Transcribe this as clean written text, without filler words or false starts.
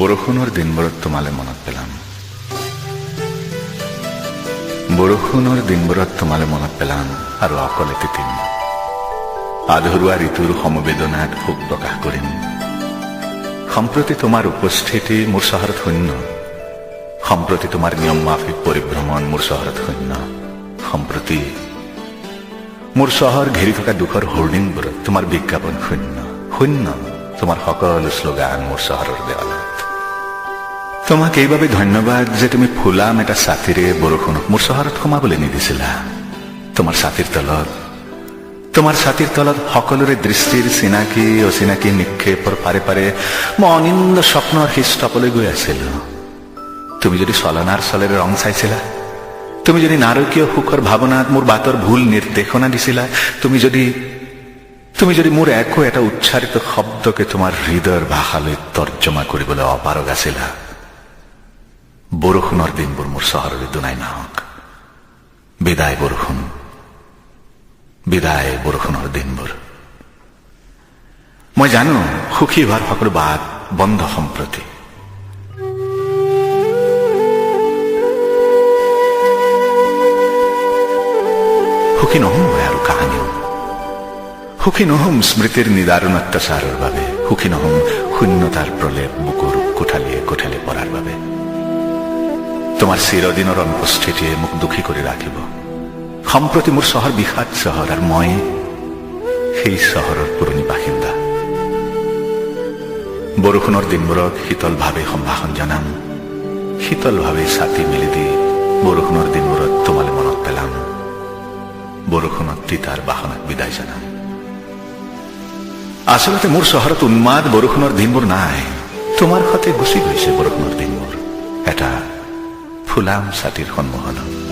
বৰষুণৰ দিনবোৰত তোমালৈ মনত পেলাম, বৰষুণৰ দিনবোৰত তোমালৈ মনত পেলাম আৰু অকলে তিতিম। আধৰুৱা ঋতুৰ সমবেদনাত শোক প্ৰকাশ কৰিম। সম্প্ৰতি তোমাৰ উপস্থিতি মোৰ চহৰত শূন্য। সম্প্ৰতি তোমাৰ নিয়ম মাফিক পৰিভ্ৰমণ মোৰ চহৰত শূন্য। সম্প্ৰতি মোৰ চহৰ ঘেৰি থকা দুখৰ হোৰ্ডিংবোৰত তোমাৰ বিজ্ঞাপন শূন্য, শূন্য তোমাৰ সকলো শ্লোগান মোৰ চহৰৰ দেৱালত। তোমাক এইবাবে ধন্যবাদ যে তুমি ফুলাম এটা ছাতিৰে বৰষুণক মোৰ চহৰত সোমাবলৈ নিদিছিলা। তোমাৰ ছাতিৰ তলত সকলোৰে দৃষ্টিৰ চিনাকি অচিনাকি নিক্ষেপৰ পাৰে পাৰে মই অনিন্দ স্বপ্নৰ সেই ষ্টপলৈ গৈ আছিলো। তুমি যদি ছলনাৰ চলেৰে ৰং চাইছিলা, তুমি যদি নাৰকীয় সুখৰ ভাৱনাত মোৰ বাটৰ ভুল নিৰ্দেশনা দিছিলা, তুমি যদি মোৰ একো এটা উচ্চাৰিত শব্দকে তোমাৰ হৃদয়ৰ ভাষালৈ তৰ্জমা কৰিবলৈ অপাৰগ আছিলা, বৰষুণৰ দিনবোৰ মোৰ চহৰলৈ দুনাই নাহক। বিদায় বৰষুণ, বিদায় বৰষুণৰ দিনবোৰ। মই জানো, সুখী হোৱাৰ সকলো বাট বন্ধ সম্প্ৰতি। সুখী নহ'ম মই আৰু কাহানিও। সুখী নহ'ম স্মৃতিৰ নিদাৰুণ অত্যাচাৰৰ বাবে। সুখী নহ'ম শূন্যতাৰ প্ৰলেপ বুকুৰ কোঠালিয়ে কোঠালিয়ে পৰাৰ বাবে। তোমাৰ চিৰদিনৰ অনুপস্থিতিয়ে মোক দুখী কৰি ৰাখিব। সম্প্ৰতি মোৰ চহৰ বিষাদ চহৰ আৰু মই সেই চহৰৰ পুৰণি বাসিন্দা। বৰষুণৰ দিনবোৰক শীতলভাৱে সম্ভাষণ জনাম, শীতলভাৱে ছাতি মেলি দি বৰষুণৰ দিনবোৰত তোমালৈ মনত পেলাম, বৰষুণত তিতাৰ বাসনাক বিদায় জনাম। আচলতে মোৰ চহৰত উন্মাদ বৰষুণৰ দিনবোৰ নাই। তোমাৰ সতে গুচি গৈছে বৰষুণৰ দিনবোৰ এটা ফুলাম ছাতিৰ সন্মোহনত।